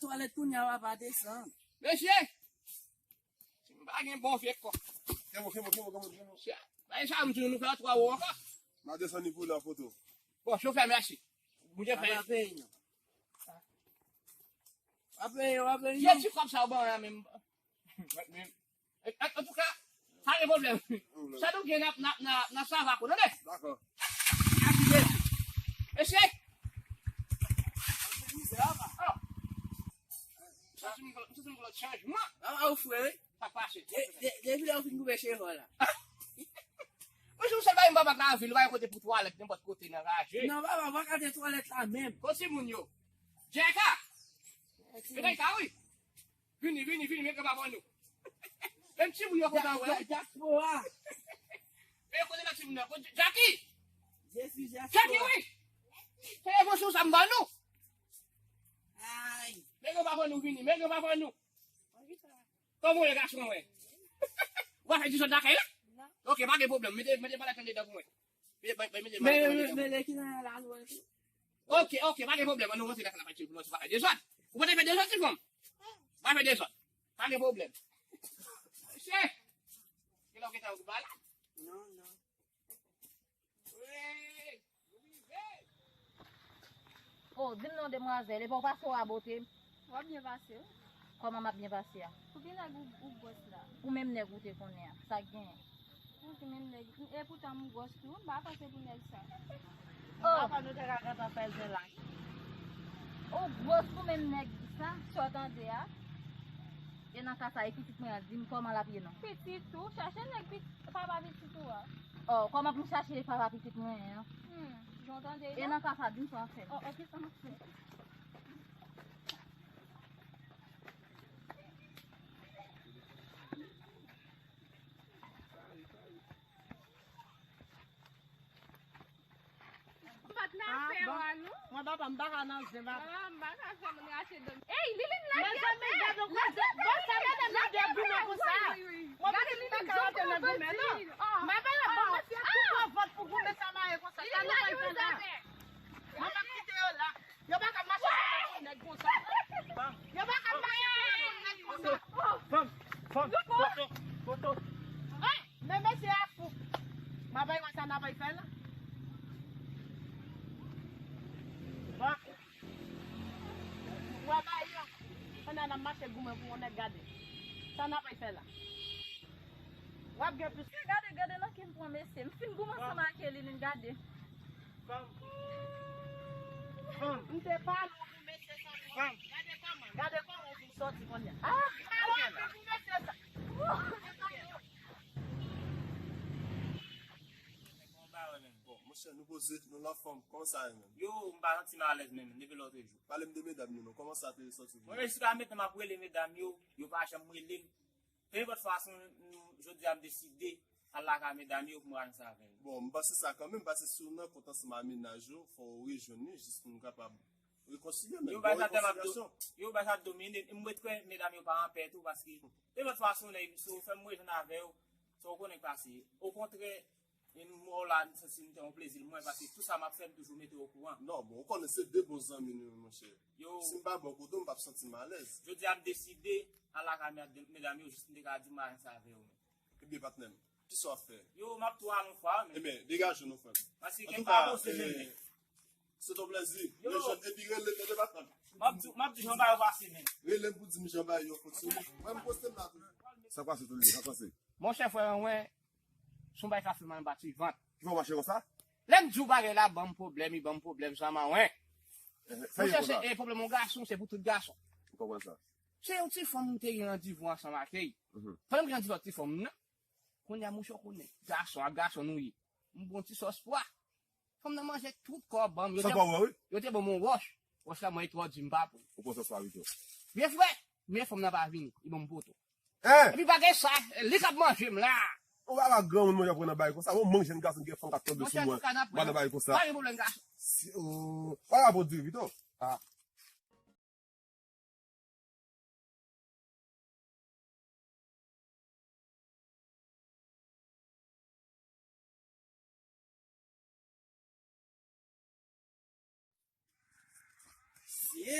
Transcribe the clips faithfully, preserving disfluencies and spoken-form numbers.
twalèt kounye a, papa, desann. Mesye, si m pa gen bon vye kòk. Kenbo, kenbo, kenbo, kenbo, kenbo. Mesye, bay sa m di nou, nou fè twa ou ankò. M a desann li pou la foto. Bon, chofè, mèsi. Bondye fè. Papa, peye nou. W ap peye, w ap peye. Ti kòb sa ou ban la menm. An, an, antouka, pa gen pwoblèm. Sa nou gen n ap, n ap, n ap, n ap sava kou, tande? Dakò. Mesye! Oh. Sa se yon, sa se yon lòt chanjman. Sa pa ou frè, wi. Sa pase. De-, de-, depi lè ou fin koupe cheve w la. Mwen, si w se bay m pa bat lavil, ou pa gen kote pou twalèt, nenpòt kote nan raje. Non, papa, ou pa ka te twalèt la menm. Kot timoun yo? Jeka! Jeka, wi. Vini, vini, vini, men granpapa nou. Menm timoun yo kontan wè. Dyaspora. Men kote lòt timoun yo? Kote Jackie? Jackie, wi. Se evolisyon sa m ban nou. Ay. Men granpapa nou vini, men granpapa nou. Kòman w ye gason mwen? Ou pa fè dezòd lakay la? Non. Ok, pa gen pwoblèm. Mete, mete palèt andedan pou mwen. Mete, mete, mete palèt andedan pou mwen. Men, men, men, men, ki nan la nou an tou? Ok, ok, pa gen pwoblèm. Ann nou rantre lakay la, pa gen pwoblèm, pa fè dezòd. Ou pa te fè dezòd, ti fanm? Pa fè dezòd. Pa gen pwoblèm. Mesye! Gen lè w gentan ou malad? Non, non. Wi! Nou rive! Oh, di m non, demwazèl, epa w pase w rabote m? W ap byen pase, wi. Kòman m ap byen pase a? Pou ki nèg ou, ou gwòs la? Pou menm nèg ou te konnen an, sa k genyen? Pou ki menm nèg? E poutan m gwòs tou, m pa panse pou nèg sa. Oh! Papa nou te ka gentan fè zen la. Ou gwòs pou menm nèg sa, sa w tande a? E nan ka sa, e pitit mwen an, di m kòman l ap ye non? Pitit ou, chache nèg pit-, papa pitit ou a. Oh, kòman pou m chache papa pitit mwen an? Hmm, jan w tande e non? Nan ka sa, di m sa w ap fè. Oh, ok, sa m ap fè. M pa t nan afè w a, non. Mwen, papa, m pa ka nan zen, papa. Ah, m pa ka fè moun rache do m. Ey, Liline, lage afè. Mezanmi, gade yon koze. Bon, sa gade m nan de goumen konsa. Mwen, pitit, m pa ka rantre nan goumen, non. M pa pale, bon, mesye, tout yon vant pou goumen sa mare konsa. Sa nou pral fè la? Mwen p ap kite yo la. Yo pa ka mache sou nèg konsa. Yo pa ka mache sou nèg konsa. Fanm, fanm, foto, foto. Ah, men mesye a fou. M ap bay wè sa n ap fè la. Bon. Wè bay yo. Pandan n ap mache goumen pou yon nèg gade. Sa n ap fè la. W ap gen plis. Gade, gade nan ki m pran mesye. M fin goumen ansanm ak Eline, gade. Fanm. Fanm. M te pale w pou mesye sa, non. Fanm. Gade kòman, gade kòman w vin sòti kounye a. Ah, m te pale w pou mesye sa. Bon, monchè, nou poze, nou la fanm. Kòman sa ye menm? Yo, m pa santi m alèz menm, depi lòtrejou. Pale m de medam yo non, kòman sa te sòti pou ou? Mwen, jiska mentnan, m ap rele medam yo, yo pa janm rele m. Nenpòt fason, nou, jodi a, m deside al lakay medam yo pou m rann sa avè yo. Bon, m panse sa kanmenm, paske si w nan kont ansanm ak mennaj ou, fò w rejwenn li jis pou nou kapab rekonsilye, men gon rekonsilyasyon. Yo bay sa domine, m ret kwè medam yo pa anpè tou, paske nenpòt fason, lè, si w fè m rejwenn avè yo, sa w konnen k pase. Okontrè, e m wè w la, m santi m te yon plezi l mwen, paske tout sa m ap fè, m toujou mete w okouran. Non, bon, ou konnen se de bon zanmi nou ye, monchè. Yo. Si m pa bò kote w, m p ap santi m alèz. Jodi a, m deside al lakay medam yo, jis m te ka di m pa renmen sa avè yo menm. Ebyen, patnè m, kisa w ap fè? Yo, m ap tou al yon fwa, men. Ebyen, degaje w non, frè m. Paske gen pa poze menm, men. Se ton plèzi. Yo. Yo, jèn, epi rele m, tande, patnè m. M ap di, m ap di jan bagay yo pase, men. Rele m pou di m jan bagay yo kontinye. Mwen, m poste m la tou. Sa pase, Tony? Sa pase? Monchè, frè mwen, se yon bagay k ap fè m anba ti vant. Ki fè w mache konsa? Lè m di w bagay la ban m pwoblèm, li ban m pwoblèm, sa mawen. Eh, sa ye konsa? Monchè, se, e pwoblèm yon gason, se pou tout gason. M konprann sa. Se yon ti fanm m te gen randevou ansanm ak li. Mhm. Pandan m gen randevou ak ti fanm nan, kounye a, monchè, w konnen, gason ak gason nou ye. M pran ti sòs pwa. Fanm nan manje tout kò ban m. Yo te, yo te ban m yon wòch. Wòch la, mwen, twò di m pa pran. Ou pran sòs pwa pito. Byen frè, men fanm nan pa vini. Li ban m poto. Hein? Epi bagay sa, li k ap manje m la. Ou pa wè granmoun manje pran nan bagay konsa. Bon, mank jèn gason gen fanm k ap tonbe sou mwen. Monchè, antouka, n ap pran. Ba nan bagay konsa. Pa gen pwoblèm, gason. Si, oh, pa rapò diri pito. Ah. Mesye,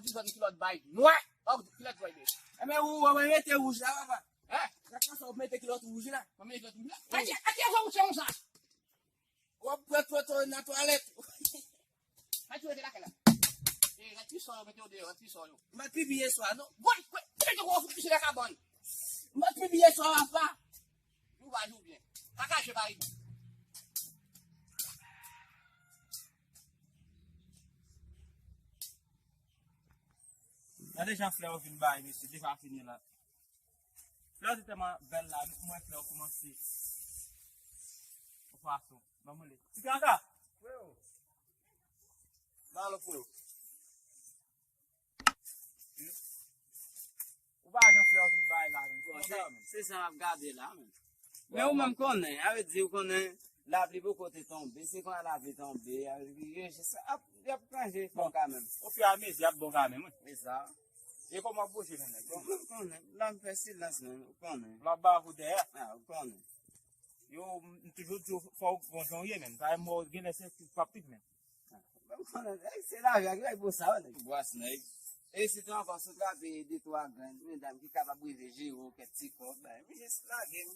ap di zòn kilòt bay nwa. Ou kilòt bay bèj. Enben, ou, ou mete wouj la, papa. Hein? Sa k fè w mete kilòt wouj la? Mwen mete kilòt wouj la? Wi. Atire, atire, wouj konsa. W ap pran twotwo nan twalèt. Mwen tou rete lakay la. E, rèt ti sò yo, mete yo deyò, rèt ti sò yo. M pa t pipi yè swa, non. Gòj, gòj, mete yo fout pise nan kabann. M pa t pipi yè swa, papa. Nou va jou byen. Kaka je pa rive. Gade jan flè yo vin bay, mesye, deja fini la. Flè yo te tèlman bèl la, mwen flè yo kòmanse. Yon fason. Ban mwen li. Ti kaka! Freo. Ba lòt pou yo. Ou pa jan flè yo vin bay la, men. Bon, se, se sa m ap gade la, men. Men ou menm konnen, a vle di ou konnen lapli poko te tonbe, se kon lapli tonbe, a vle di yo jis ap, y ap ranje fò kanmenm. Ofiramezi, y ap bon kanmenm, wi. Se sa. E kòman w ap bouje, men, nèg? Bon, ou konnen, la m fè silans, men, ou konnen. L ap ba kou dèyè. A, ou konnen. Yo, m toujou di w, fò w gon jan w ye, men. Sa e mò, genlè se tout p ap pit, men. Bon, konnen, nèg, se lavi a ki bay pou sa, nèg. Bwas, nèg. E sitou ankò, si w trape de twa grenn medam ki kapab rive jere w kèk ti kòb, ben, m jis lage m.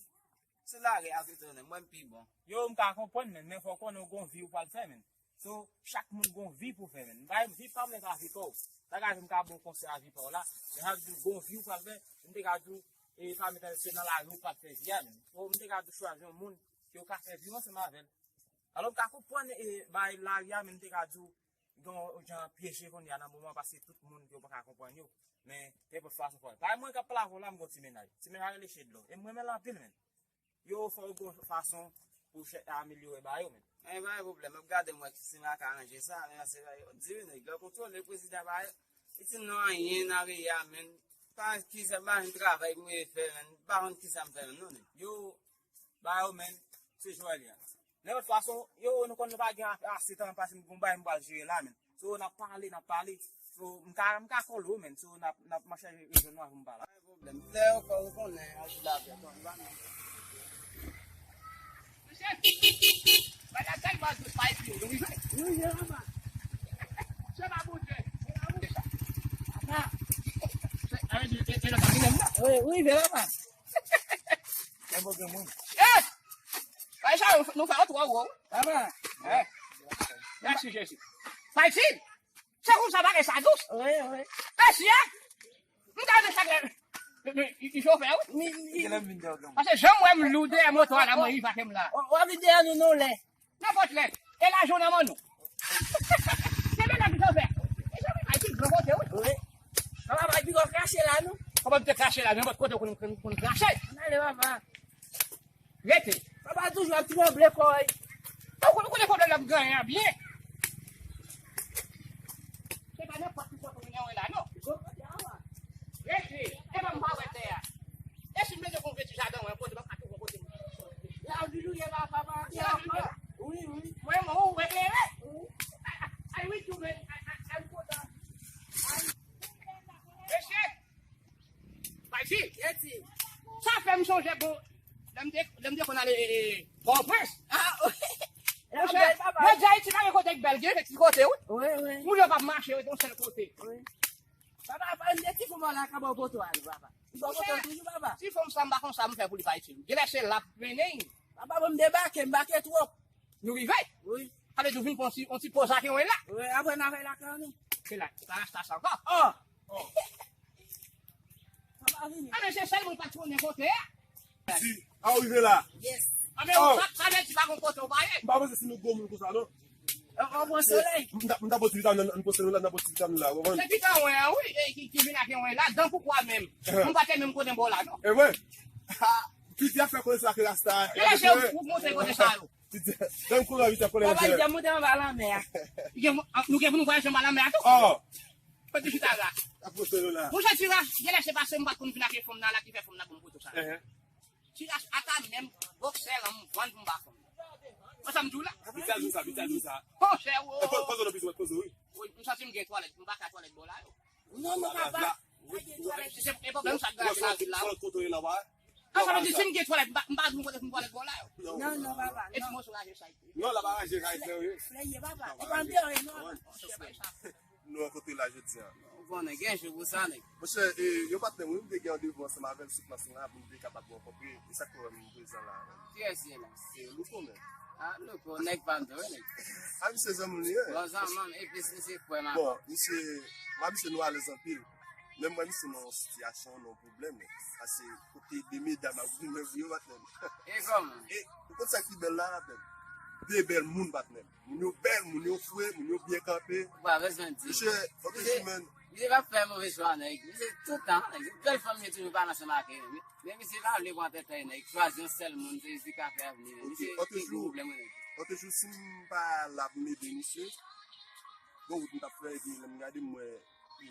Se lage a vit, nèg, mwen m pi bon. Yo, m ka konprann, men, men fò w konnen w gon vi w pral fè, men. So, chak moun gon vi pou fè, men. M pa, vi pa m nan ka vi pa w. Sa ka fè m ka ba w konsèy a vi pa w la. Men sa vle di w gon vi w pral fè, m te ka di w, e, pa mete se nan lari w pral fè vi a, men. So, m te ka di w chwazi yon moun ke w ka fè vi w ansanm avè l. Alò, m ka konprann, e, bay lari a, men m te ka di w, gen yon jan pyeje kounye a nan moman, paske tout moun yo pa ka konprann yo. Men, nenpòt fason fò. Parèy mwen k ap pale avè w la, m gon ti mennaj. Ti mennaj rele Chedlò. E m renmen l anpil, men. Yo, fò w gon fason pou chè-, amelyore ba yo, men. Men pa gen pwoblèm, m ap gade m wè si m ka aranje sa, men se, di wi, nèg, lè w kontwole prezidan pa yo, li di m non anyen nan peyi a, men. Pa kisa, m pa jwenn travay pou m fè, men. M pa konn kisa m fè, men, non, nèg. Yo, ba yo, men, se jwè li a. Nenpòt fason, yo, nou konn nou pa gen ase tan, pase m gon bagay m pral jere la, men. So, n ap pale, n ap pale. So, m ka, m ka kole w, men. So, n ap, n ap mache rejoine nou avan m pale. Pa gen pwoblèm. Lè yo fè, ou konnen, an jou la fè, bon, nou pa nan. Mesye, bagay tèlman dout, pa epi, nou rive. Nou rive, papa. Se pa bon Dye. Papa. Se, a, e, e, e, lòt la, li menm la. Wi, wi, vin, papa. Lè bon gen moun. Eh! Bay sa, nou fè yo twò wo. Papa. Eh. Mèsi, Jezi. Bay fi. Se konsa bagay sa dous. Wi, wi. Mesye! M ta renmen sa ke, men, men, i, i chofè, wi. Mi, mi. Paske jan m wè m lou dèyè moto a la, mwen, i fache m la. W, w ap vin dèyè nou, non, lè. Nenpòt lè. E lajan w nan men nou. Se menaj ki chofè. E chofè, ay, ki gran kote, wi. Wi. Papa, pa di w krache la, non. Kòman m te krache la, nenpòt kote w konn, konn, konn krache. Ann ale, papa. Rete. Papa toujou ap tranble kò l. Ou konn, ou konnen pwoblèm n ap genyen an byen. Se pa nenpòt ki kote w gen la, non. Rete. E pa m pa wè tè a. E si m mete kon veti jaden, wè, kote m ap kache yon kote. La ou di nou ye pa, papa. Wi, wi. Mwen, mwen, ou eklere. Ay, wi, tou, men. Ay, ay, ay, m kontan. Mesye! Bay fi. Yeti. Sa fè m sonje bon, lè m te, lè m te konn ale, e, e, Pòtoprens. Ah, wi. Monchè, bèl, papa. Yo di Ayiti pa gen kote k bèl, gen kèk ti kote, wi. Wi, wi. Moun yo p ap mache, yo yon sèl kote. Wi. Papa, pa yon de ti fon mwen la ka ba w poto a, non, papa. Li ba w poto toujou, papa. Ti fon sa, m pa konn sa m fè pou li pa itil. Genlè se l ap mennen. Papa, bon, m debake, m debake twòp. Nou rive? Wi. Sa vle di w vin pran yon ti, yon ti poz ak yon la? Wi, apre n a fè lakay nou. Se la, se pa rasta sa ankò. Oh! Oh! Papa vini. Ah, men se sèl mwen pa t konnen kote a. Si, a w rive la. Yes. Ah, men sa, sa vle di pa gon kote w pa ye. M pa panse si nou gwo moun konsa, non. An, an pran solèy. M ta, m ta pran ti vitamin, ann poste nou la, n a pran ti vitamin la, w konprann? Se pikan wè a, wi, e ki, ki vin ak yon wè la, dan pou kwa menm. M pa te menm kote m bò la, non. E vre? Piti ap fè konnen sa ke rasta. Genlè se ou, ou montre kote sa yo. Piti, dan konnen piti ap konnen. Papa, li di, monte anba lanmè a. Nou gen pou nou vwayaje anba lanmè a tou. Oh! Piti chita la. Ap poste nou la. Monchè, ti ras, genlè se paske m pa t konn vin ak fanm nan la ki fè fanm nan bon poto sa. Ti ras ata menm bòksè lan m vann pou m pa fanm. Mwen sa m di w la. Piti al di w sa, piti al di w sa. Monchè, wo. E, poze w non, piti, poze w, wi. Wi, m santi m gen twalèt, m pa ka twalèt bò la yo. Non, non, papa. Pa gen twalèt. Se, se pwoblèm sa k grave nan vil la. Kote w ye la, wa? Ah, sa vle di si m gen twalèt, m pa, m pa gen kote pou m twalèt bò la yo. Non, non, papa. E ti moso raje sa. Non, la pa raje, raje, serye. Serye, papa. E pa m te, non. Se pa sa. Nou rankontre la jodi a. Ou konnen, gen jou pou sa, nèg. Monchè, e, yon patnè mwen, m te gen randevou ansanm avè l sou plas la pou m te kapab rankontre. E sa k fè m prezan la. Kiyès ye la? Se Louko menm. Ah, Louko, nèg pa m tou, wi, nèg. Ah, misye zanmi w li ye? Bon, zanmi m, e plis misye frè m. Bon, misye, mwen, misye nou alèz anpil. Men mwen, misye nan yon sitiyasyon, nan yon pwoblèm, paske kote de medam ap goumen pou yo, patnè m. E kòman? E, ou konn sa ki bèl la, patnè m? De bèl moun, patnè m. Moun yo bèl, moun yo fre, moun yo byen kanpe. Ou pa bezwen di. Misye, ok, misye, men. Misye pa fè move chwa, nèg. Misye tout tan, nèg. Bèl fanm yo toujou pale ansanm ak yo. Men misye pa vle pran tèt, nèg. Chwazi yon sèl moun, se li ki ka fè avni. Ok, misye, lòt jou, lòt jou, si m pa la pou m ede misye, gon wout m t ap fè, epi lè m gade, m wè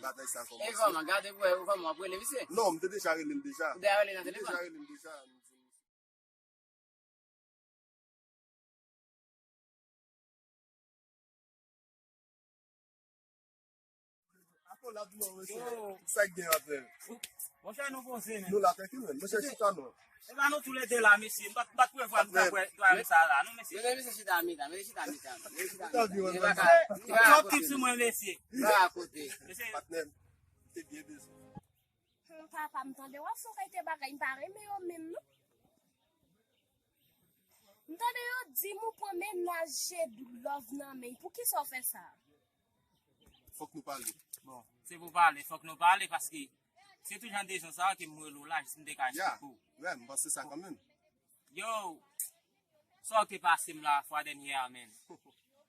bagay sa kòmanse. E kòman, gade pou wè kòman w ap rele misye? Non, m te deja rele l deja. Ou deja rele nan telefòn? M te deja rele l deja. Akolad non, mesye. Yo. Sa k gen, patnè? Monchè, nou poze, men. Nou la, trankil, men. Monchè, chita non. E pa nou toulède la, mesye. M pa t, m pa t prevwa nou ta bwè twalèt sa la, non, mesye. Mesye, mesye, chita mitan, mesye, chita mitan. Mesye, chita mitan. Mesye, pa ka, pa ka kote. Twòp tip sou mwen, mesye. Pa ka kote. Mesye. Patnè, m te byen bezwen. Hum, papa, m tande w ap fè yon kalite bagay, m pa renmen yo menm, non. M tande yo di m ou pran mennaj Jedou Love nan men. Poukisa w fè sa? Fòk nou pale. Bon, se pou pale, fòk nou pale, paske se tout jan de rezon sa yo ke m rele w la, jis m te ka eksplike w. Ya, m panse sa kanmenm. Yo, sa w te pase m la fwa dènye a, menn.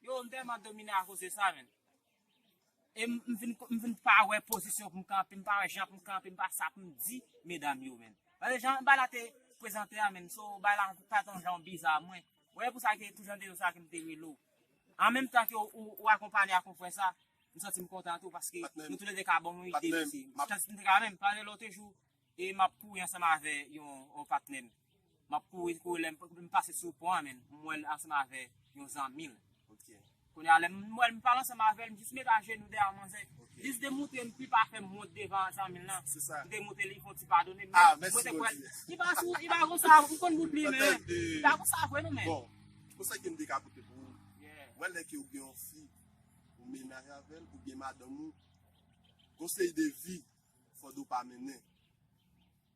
Yo, m tèlman domine akoz de sa, menn. E m, m vin, m vin pa wè pozisyon pou m kanpe, m pa wè jan pou m kanpe, m pa sa pou m di medam yo, menn. Paske jan bagay la te prezante a, menn, so, bagay la pa t yon jan biza mwen. Wè, pou sa ke tout jan de rezon sa ke m te rele w. An menm tan ke w, w, w akonpanye ak yon frè sa, m santi m kontan tou, paske nou toulède ka ban m yon ide, mesye. M santi m te ka menm, paske lòt jou, e m ap kouri ansanm avè yon, yon patnè m. M ap kouri, kouri, lè m, m pase sou pon an, menn, m wè l ansanm avè yon zanmi l. Ok. Kounye a, lè m wè l, m pale ansanm avè l, m jis met ajenou dèyè manzè. Ok. Jis demontre m pi pa fè m wont devan zanmi l lan. Se sa. M te montre li fè yon ti padone m. Ah, mèsi Bondye. Li pa sou, li pa konsa, ou konn bout li, men. Li pa konsa vre, non, men. Bon, konsèy ke m te ka pote pou ou. Yeah. Wè lè ke ou gen yon fi, ou menaje avè l, ou gen madanm ou, konsèy de vi, fò do pa mennen.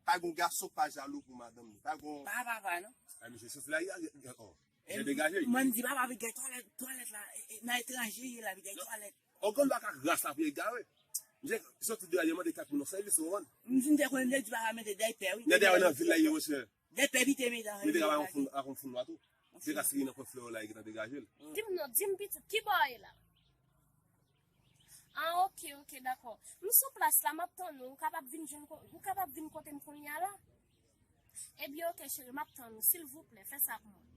Pa gon gason k pa jalou pou madanm li. Pa gon. Pa papa, non. A, misye soti la, oh. Misye degaje. Mwen di papa vin gen twalèt, twalèt la, e, e, nan etranje ye la, vin gen twalèt. Ògàn pa ka ras la pou egare. Misye soti de la, li mande kat moun nan sèvis, ou konprann? M di m te konnen, m te di papa mete dèyè pè, wi. Nèg dèyè nan vil la, ye, monchè. Dèyè pè, bite medam. Mete kaba ak yon foun nwa tou. Misye ka siri nan kwen flè la, li gentan degaje l. Di m non, di m pitit, ki bò w ye la? Ah, ok, ok, dakò. M sou plas la, m ap tann ou. Ou kapab vin jwenn ko-, ou kapab vin kote m kounye a la? Ebyen, ok, cheri, m ap tann ou. Silvouplè, fè sa pou mwen.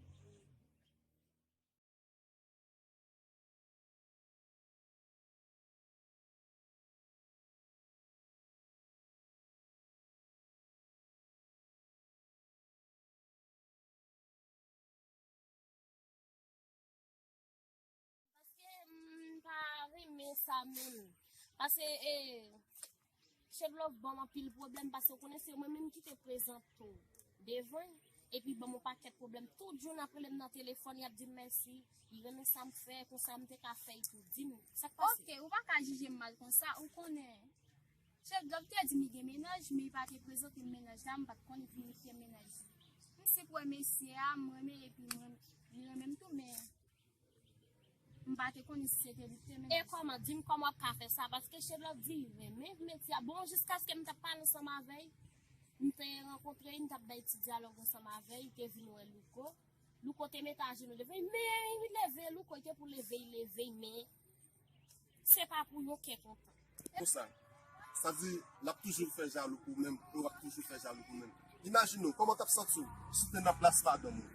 Paske m pa renmen sa menm. Paske, e, Shade Love ban m anpil pwoblèm, paske w konnen se mwen menm ki te prezante w devan l, epi ban m yon pakèt pwoblèm. Tout jou n ap rele m nan telefòn, y ap di m mèsi, li renmen sa m fè, konsa m te ka fè, li tou di m. Sa k pase? Ok, ou pa ka jije m mal konsa, ou konnen. Chèf Dòk te di m li gen mennaj, men li pa te prezante m mennaj la, m pa t konnen ki te mennaj li. M se pou wè mesye a, m renmen epi m renmen, li renmen m tou, men m pa te konnen si se te li ki te mennaj. E kòman, di m kòman w ap ka fè sa? Paske Chèf Dòk di li renmen mesye a. Bon, jiskaske m t ap pale ansanm avè l, m te rankontre l, m t ap bay ti dyalòg ansanm avè l, li te vin wè Louko. Louko te met ajenou devan l, men li leve, Louko te pou leve, li leve, men se pa pou yon kè kontan. Konsa, sa di, l ap toujou fè jalou pou ou menm, e w ap toujou fè jalou pou ou menm. Imajine w, kòman w t ap santi w si w te nan plas madanm ou,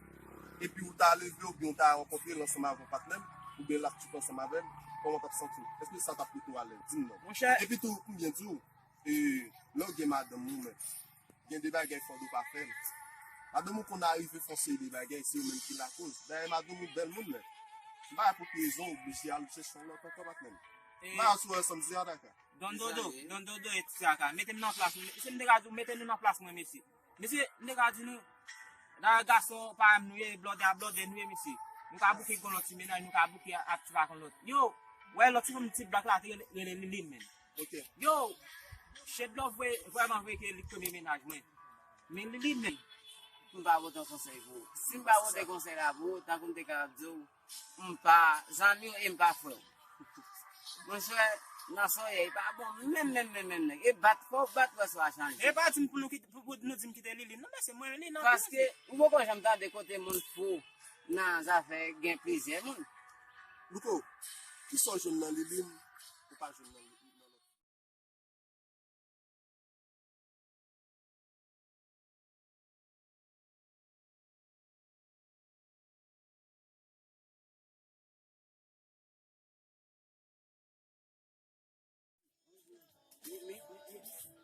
epi w ta leve oubyen w ta rankontre l ansanm avè yon patnè m, oubyen l ap tchouke ansanm avè l, kòman w t ap santi w? Èske sa t ap mete w alèz? Di m non. Monchè. Epi tou, m byen di w, e, lè w gen madanm ou menm, gen de bagay fò w pa fè l. Madanm ou konn arive fè yon seri de bagay, se ou menm ki lakoz. Dayè, madanm ou bèl moun, men m pa wè pou ki rezon w oblije al chèche yon lòt ankò, patnè m. E m pa wè si w wè sa m di a, Daka. Don Dodo, Don Dodo e Ti Aka, mete m nan plas mwen. Se m te ka di w, mete nou nan plas mwen, mesye. Mesye, m te ka di nou, dayè gason parèy m nou ye, blòdè a blòdè nou ye, mesye. Nou ka bouke gon lòt ti mennaj, nou ka bouke ak ti pa konn lòt. Yo, wè lòt ti fanm ti blak la te rele, rele Liline menm. Ok. Yo, Chèf Dòk vre, vrèman vre ke li premye mennaj mwen. Men Liline menm. M pa pote yon konsèy pou ou. Si m pa pote konsèy la pou ou, tankou m te kapab di w, m pa zanmi w e m pa frè w. Monchè, nan soyèy pa bon menm, menm, menm, menm, nèg. E bat, fò w bat wè si w a chanje. E pa di m pou nou kite, pou, pou nou di m kite Liline. Non, mesye, mwen Liline anpil, mesye. Paske ou poko janm tande kote moun fou nan zafè gen plizyè moun. Louko, kisa w jwenn nan Liline, ou pa jwenn nan Liline, nan lòt?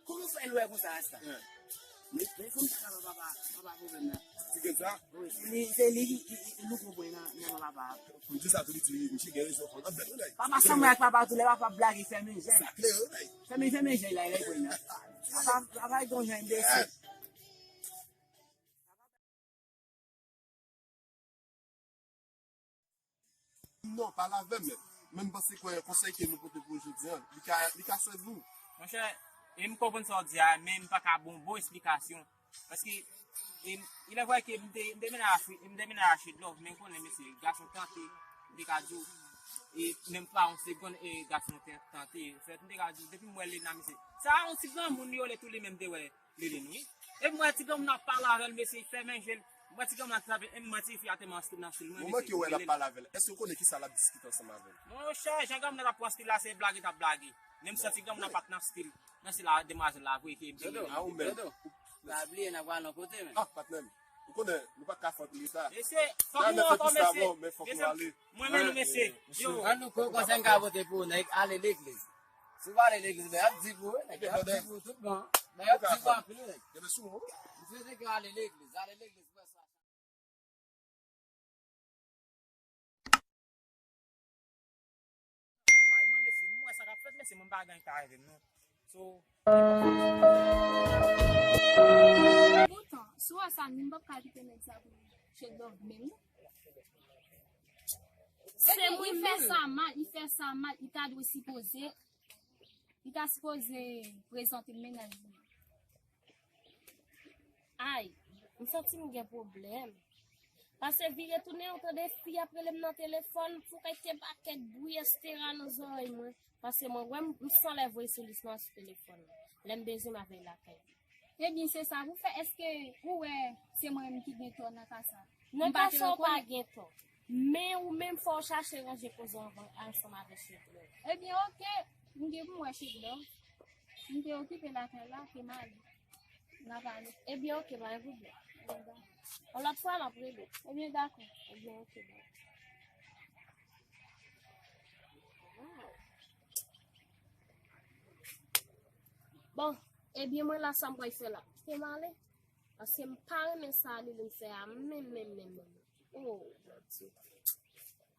Kòman fè l wè konsa, Rasta? Men, men fò m ta kapab papa, papa pwoblèm nan. Ti gen sa? Wi, li, se li ki, ki, ki Louko pran nan, nan men papa. Pou di sa tou, li di, misye gen rezon, fò l ap bèl, wi, nèg. Papa sanble ak papa tou, lè papa ap blage, fèmen je l. Sa klè, wi, nèg. Fèmen, fèmen je l la, lè l pran nan. Papa, papa gon jan enbesil. Non, pale avè m, men. Men m panse ke konsèy ke nou pote pou jodi a, li ka, li ka sèvi w. Monchè, e m konprann sa w di a, men m pa ka ba w bon esplikasyon. Paske, e, il est vrai ke m te, m te mennen a Fri-, m te mennen a Chèf Dòk, men w konnen, mesye, gason tante, m te ka di w, e, menm pa yon segonn, e, gason te, tante. Fèt, m te ka di w, depi m wè Lena, mesye, sa yon ti granmoun li rele tou li menm te wè Liline, wi. Epi m wè ti granmoun ap pale avè l, mesye, li fèmen je l. M wè ti granmoun ap trape, e m wè tifi a te nan stil, nan stil mwen, mesye. Moman ke w wè l ap pale avè l, èske w konnen kisa l ap diskite ansanm avè l? Monchè, jan granmoun nan t ap pran stil la, se blage t ap blage. Menm si ti granmoun nan pa t nan stil, nan stil a demwazèl la vre ke m te rele. Dodo, pa bliye n ap pral yon kote, men. Ah, patnè m. Ou konnen, nou pa t ka fè anpil reta. Mesye, fòk nou ankò, mesye. Mesye, mwen menm, mesye. Yo. An nou ko konsèy m ka pote pou ou, nèg, ale legliz. Si w pa ale legliz, men y ap di pou ou, nèg, y ap di pou ou tout bon. Men y ap di pou anpil, nèg. Mwen swete ke w ale legliz, ale legliz, frè sa. Mwen, mesye, mwen wè sa k ap fèt, mesye, mwen pa gen ka avè m, non. So, poutan, si w wè sa, m p ap ka kite nèg sa pou Chèf Dòk menm, non. Se mwen menm. Li fè sa mal, li fè sa mal, li ta dwe sipoze, li ta sipoze prezante m mennaj li. Ay, m santi m gen pwoblèm. Pase vire tounen, ou tande fi ap rele m nan telefòn, fouke te pakèt bri, etsetera nan zòrèy mwen. Pase mwen wè m, m sanlè voye sou lis nan sou telefòn nan. Lè m bezwen m ap vin lakay li. Ebyen, se sa pou fè. Èske ou wè se mwen menm ki gen tò nan ka sa? Nan ka sa, ou pa gen tò. Men ou menm, fò w chache ranje koze w anvan, ansanm avè Chèf Dòk. Ebyen, oke. M gen pou m wè Chèf Dòk. M te okipe lakay la, ke m ale. N a pale. Ebyen, oke, pa gen pwoblèm. Yon lòt fwa, m ap rele. Ebyen, dakò. Ebyen, oke, bye. Wow. Bon, ebyen, mwen la, sa m pral fè la? Kite m ale. Paske m pa renmen sa Liline fè a, menm, menm, menm, menm. Oh, Bondye.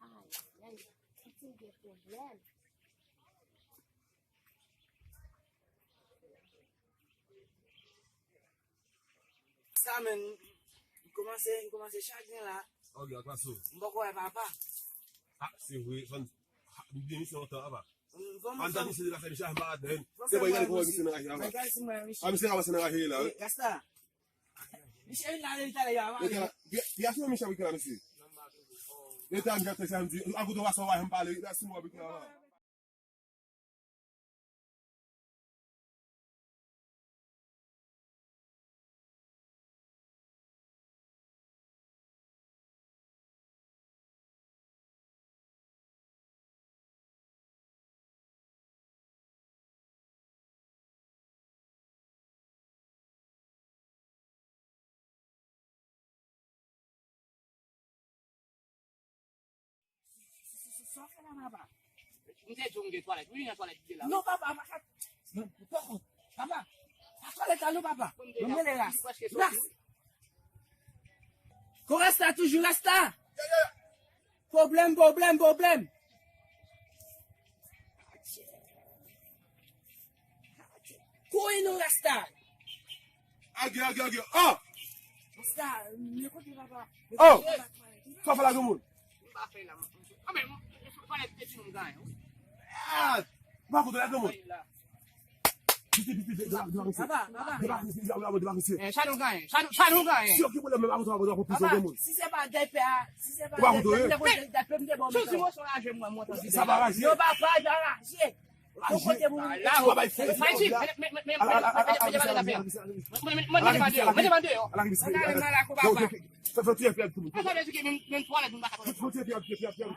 Ay, ay, Titi gen pwoblèm. Sa menm, m kòmanse, m kòmanse chagren la. Ok, ak paso. M poko wè papa. Ah, se vre, fann, ah, m byen misye lontan, papa. M, fò An tan misye la fè misye a madanm. Se bon, gade kòman misye nan raje la. Bagay sou mwen, misye. A misye ka pase nan raje la, wi. Rasta. Misye vin la, li talè, yo, a, yo talè. Pi a fè misye wi la, misye. Yo talè, misye ap fè sa, misye. A kote w pa sa, w pa janm pale, wi, la, sou mwen, pi la. Sa w fè la, papa? M te di w m gen twalèt. Wi, nan twalèt li te la. Non, papa, papa. Non, poko. Papa, pa twalèt la non, papa. Bon, m rele Ras. Ras. Kon Rasta toujou Rasta. Pwoblèm, pwoblèm, pwoblèm. Kouri non Rasta. Age, age, age. Oh! Rasta, men kote papa? Oh! Sa fè la granmoun? M pa fè la. Ah, men, m pa lè te di nou m ganyen. Ah! M pa kontan la granmoun. Piti, piti, de, de, de, de, papa, papa. Debake, debake, debake. Eh, sa nou ganyen, sa nou, sa nou ganyen. Si yo ki pwoblèm, men pa kontan, pa kontan, papa, si se pa dèpè a, si se pa dèpè, m te kontan dèpè, m te bon. Sou ti moso raje mwen, mwen, tande. Sa pa raje. Yo pa pa raje. Ou kote pou mwen. Ou pa bay fè. Mwen te mande yo, mwen te mande yo. Mwen te mande yo. Fè, fè, fè, fè, fè, fè. Sa vle di ke menm, menm twalèt, nou pa ka twalèt. Fè, fè, fè, fè, fè.